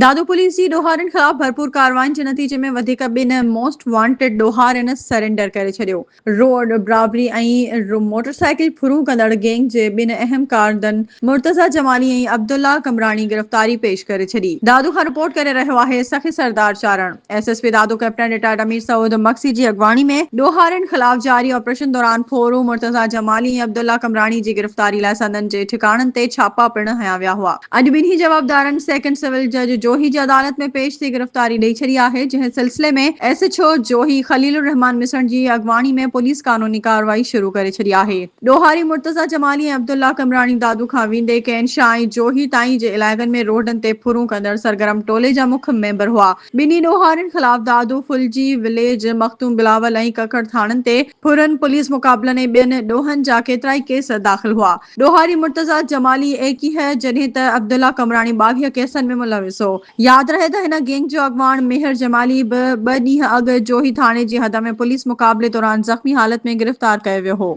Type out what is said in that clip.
Dadu police جي ڏوهارين خلاف ڀرپور ڪارروائين جي نتيجي ۾ وڌيڪ ٻن موسٽ وانٽيڊ ڏوهارين سرينڊر ڪري ڇڏيو. روڊ برابري ۽ موٽرسائيڪل ڦرون ڪندڙ گينگ جي ٻن اهم ڪارندن مرتضيٰ جمالي ۽ عبدالله قمبراڻي گرفتاري پيش ڪري ڇڏي. دادو کان رپورٽ ڪري رهيو آهي Sakhi Sardar Charan. S S P Dadu captain retired Amir Saud Magsi جي اڳواڻي ۾ ڏوهارين خلاف جاري آپريشن دوران ڦورو مرتضيٰ جمالي ۽ عبدالله قمبراڻي جي گرفتاري لاء سندن جي ٺڪاڻن تي ڇاپا پڻ هنيا ويا هئا. اڄ ٻنهي جوابدارن سيڪنڊ سول جج جوهي جي عدالت ۾ پيش ٿي گرفتاري ڏئي ڇڏي آهي، جنهن سلسلي ۾ S H O Johi Khalil ur Rehman Missan جي اڳواڻي ۾ پوليس قانوني ڪارروائي شروع ڪري ڇڏي آهي. ڏوهاري مرتضيٰ جمالي ۽ عبدالله قمراڻي دادو کان ويندي ڪين شاهه ۽ جوهي تائين جي علائقن ۾ روڊن تي ڦرون ڪندڙ سرگرم ٽولي جا مک ميمبر هئا. ٻنهي ڏوهارين خلاف دادو، ڦلجي وليج، مخدوم بلاول ۽ ڪڪڙ ٿاڻن تي ڦرن، پوليس مقابلن ۽ ٻين ڏوهن جا ڪيترائي ڪيس داخل هئا. ڏوهاري مرتضيٰ جمالي 21 جڏهن ته عبدالله قمراڻي 22 ڪيسن ۾ ملوث هو. ياد رهي ته هن گينگ جو اڳواڻ ميهڙ جمالي به ٻه ڏينهن اڳ جوهي ٿاڻي جي حد ۾ پوليس مقابلي دوران زخمي حالت ۾ گرفتار ڪيو ويو هو.